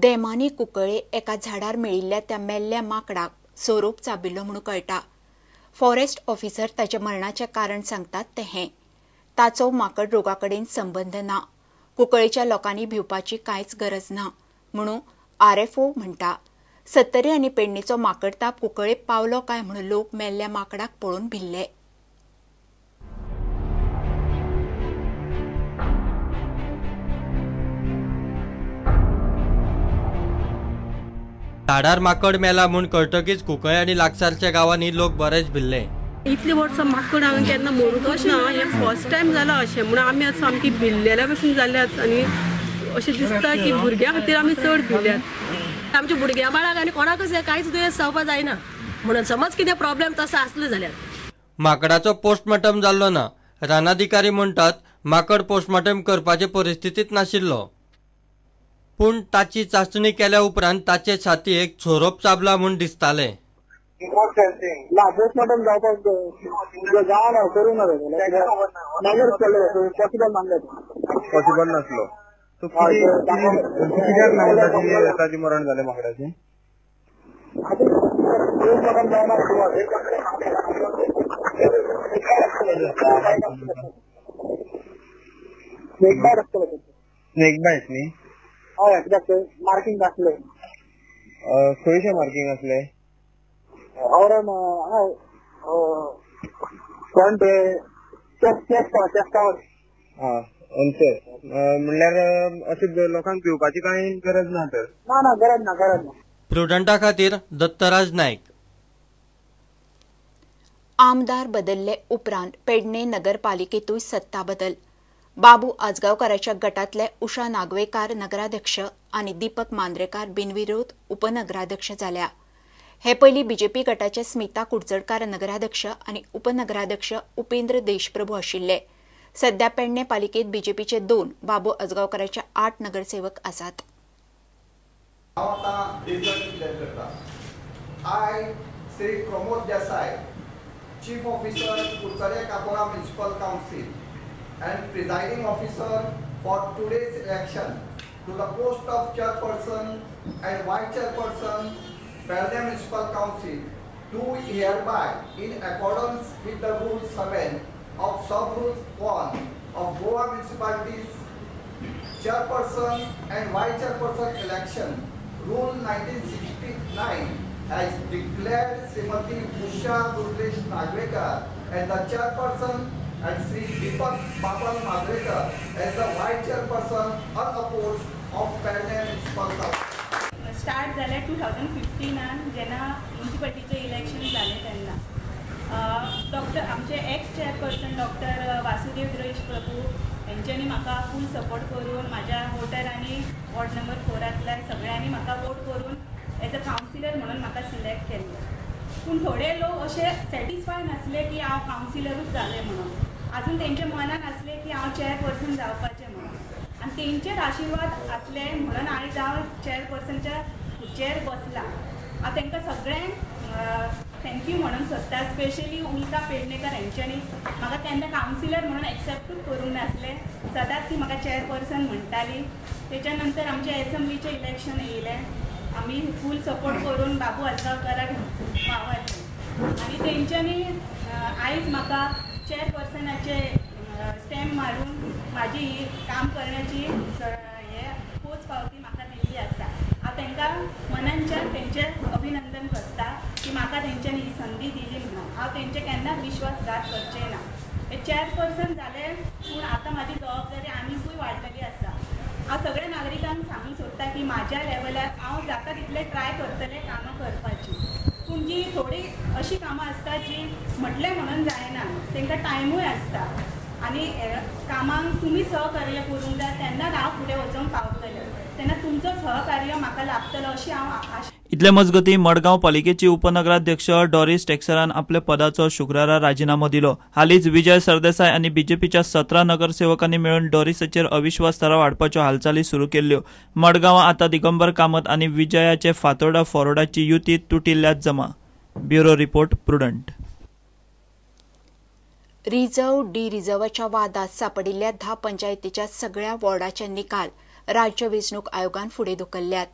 देमानी कुंकळे एका झाडार मेळिल्ल्या त्या मेल्ल्या माकडाक सोरोप चाबिल्लो म्हणून कळटा. फॉरेस्ट ऑफिसर ताच्या मरणाचें कारण सांगतात तें हें, ताचो माकड रोगा कडेन संबंद ना. कुंकळेच्या लोकांनी भिवपाची कांयच गरज ना म्हणून आरएफओ म्हणटा. सत्तरी आनी पेडणेचो माकडताप कुंकळे पावलो काय म्हणून लोक मेल्ल्या माकडाक पळोवन भिल्ले. झाडार माकड मेला म्हूण कळटकीच कुंकळे आनी लागसारच्या गांवांनी लोक बरेच भिल्ले. इतली वर्सां माकड हांगा केन्ना मरूंकच ना, हें फर्स्ट टायम जालां अशें म्हणून आमी आतां सामकी भिल्लेल्या भशेन जाल्यात आनी अशें दिसता की भुरग्यां खातीर आमी चड भिल्यात. आमच्या भुरग्यां बाळाक आनी कोणाकच कांयच दुयेंस जावपा जायना म्हणून समज कितें प्रॉब्लेम तसो आसलो जाल्यार. माकडाचो पोस्टमार्टम जाल्लो ना. रानाधिकारी म्हणटात माकड पोस्टमार्टम करपाचे परिस्थितींत नाशिल्लो, पूण ताची चांचणी केल्या उपरांत ताचे छातयेक सोरोप चाबला म्हूण दिसतालें. ना पोस्टमार्टम जावपाक जावना, करूंक ना, पॉसिबल मानलें, पॉसिबल नासलो. कित्याक लागून ताचें मरण जालें माकडाचें? पोस्टमार्टम जावना, स्नेक बायट आसतलो, स्नेक बायट न्ही? हय, कित्याक मार्किंग आसलें. खंयशें मार्किंग आसलें? और फ्रंट चेस्टावर. हा, म्हणल्यार अशें लोकांक भिवपाची कांय गरज ना तर? ना ना, गरज ना, गरज ना. प्रुडंटा खातीर दत्तराज नायक. आमदार बदलले उपरांत पेडणे नगरपालिकेतूय सत्ता बदल. बाबू आजगांवकाराच्या गटातले उषा नागवेकार नगराध्यक्ष आनी दीपक मांद्रेकार बिनविरोध उपनगराध्यक्ष जाल्या. हे पयलीं बीजेपी गटाचे स्मिता कुडचडकार नगराध्यक्ष आनी उपनगराध्यक्ष उपेंद्र देशप्रभू आशिल्ले. सध्या पेडणे पालिकेत बीजेपीचे 2, बाबू आजगांवकाराचे 8 नगरसेवक आसात. हांव आतां रिजल्ट डिक्लेअर करता. I Shri Pramod Desai, chief officer Curchorem Chapora municipal council and presiding officer for today's election to the post of chairperson and vice chairperson Pernem Municipal Council, do hereby in accordance with the Rule 7 of Sub Rule 1 of Goa Municipalities Chairperson and Vice Chairperson Election Rule 1969 has declared Srimati Usha Rudresh Nagvekar as the chairperson and Sri Deepak Baban Mandrekar as the vice chairperson unopposed of Pernem Municipal Council. Start जालें 2015 जेन्ना म्युनिसिपालिटीचें election जालें तेन्ना doctor आमचे ex chairperson doctor Vasudev Deshprabhu Prabhu हेंच्यांनी म्हाका फूल support करून म्हाज्या वोटरांनी ward number 4 सगळ्यांनी म्हाका वोट करून एज अ कावन्सिलर म्हणून म्हाका सिलेक्ट केल्लें. पूण थोडे लोक अशे सॅटिस्फाय नासले की हांव कावन्सिलरूच जालें म्हणून, आजून तेंच्या मनान आसलें की हांव चेअरपर्सन जावपाचें म्हणून, आनी तेंचेच आशिर्वाद आसले म्हणून आयज हांव चेअरपर्सनच्या खुर्चेर बसलां. हांव तांकां सगळ्यांक thank you म्हणून सोदता, स्पेशली उल्का पेडणेकर हेंच्यांनी म्हाका केन्ना कावन्सिलर म्हणून एक्सेप्टूच करूंक नासलें, सदांच ती म्हाका चेअरपर्सन म्हणटाली. तेच्या नंतर आमचें एसेंब्लीचें इलेक्शन येयलें, आमी फूल सपोर्ट करून बाबू आजगांवकाराक वावरले आनी तेंच्यांनी आयज म्हाका चेअरपर्सनाचे स्टॅम्प मारून म्हाजी ही काम करण्याची हे पोच पावती म्हाका दिल्ली आसा. हांव तांकां मनांच्यान तेंचें अभिनंदन करता की म्हाका तेंच्यांनी ही संदी दिली म्हणून. हांव तेंचे केन्नाच विश्वासघात करचें ना. हे चेअरपर्सन जालें पूण आतां म्हाजी जबाबदारी आनिकूय वाडलेली आसा. हांव सगळ्या नागरिकांक सांगूंक सोदता की म्हाज्या लेवलार हांव जाता तितलें ट्राय करतलें कामां करपाची, पूण जी थोडी अशीं कामां आसता जी म्हटलें म्हणून जायना, तांकां टायमूय आसता आनी कामांक तुमी सहकार्य करूंक जाय तेन्नाच हांव फुडें वचूंक पावतलें, तेन्ना तुमचो सहकार्य म्हाका लाभतलो अशी हांव आशा. इतले मजगतीं मडगांव पालिकेची उपनगराध्यक्ष डॉरिस टेक्सरान आपल्या पदाचो शुक्रारा राजिनामो दिलो. हालींच विजय सरदेसाय आनी बीजेपीच्या 17 नगरसेवकांनी मेळून डॉरिसाचेर अविश्वास थाराव हाडपाच्यो हालचाली सुरू केल्ल्यो. मडगांवां आतां दिगंबर कामत आनी विजयाचे फातोर्डा फॉरवर्डाची युती तुटिल्ल्यात जमा. Bureau report, Prudent. Reserve D रिझर्वाच्या वादात सापडिल्ल्या 10 पंचायतीच्या सगळ्या वॉर्डाचे निकाल राज्य वेंचणूक आयोगान फुडें धुकल्ल्यात.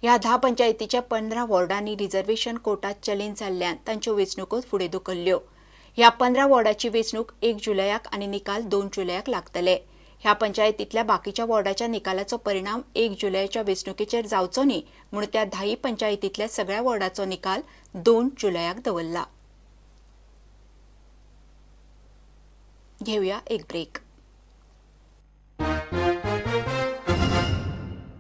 ह्या 10 पंचायतीच्या 15 वॉर्डांनी रिझर्वेशन कोटा चलीन जाल्ल्यान तांच्यो वेंचणुको फुडें धुकल्ल्यो. ह्या 15 वॉर्डाची वेंचणूक 1 जुलयाक आनी निकाल 2 जुलयाक लागतले. ह्या पंचायतींतल्या बाकीच्या वॉर्डाच्या निकालाचो परिणाम 1 जुलयाच्या वेंचणुकेचेर जावचो न्ही म्हूण त्या 10 पंचायतींतल्या सगळ्या वॉर्डाचो निकाल 2 जुलयाक दवरला. घेऊया एक ब्रेक.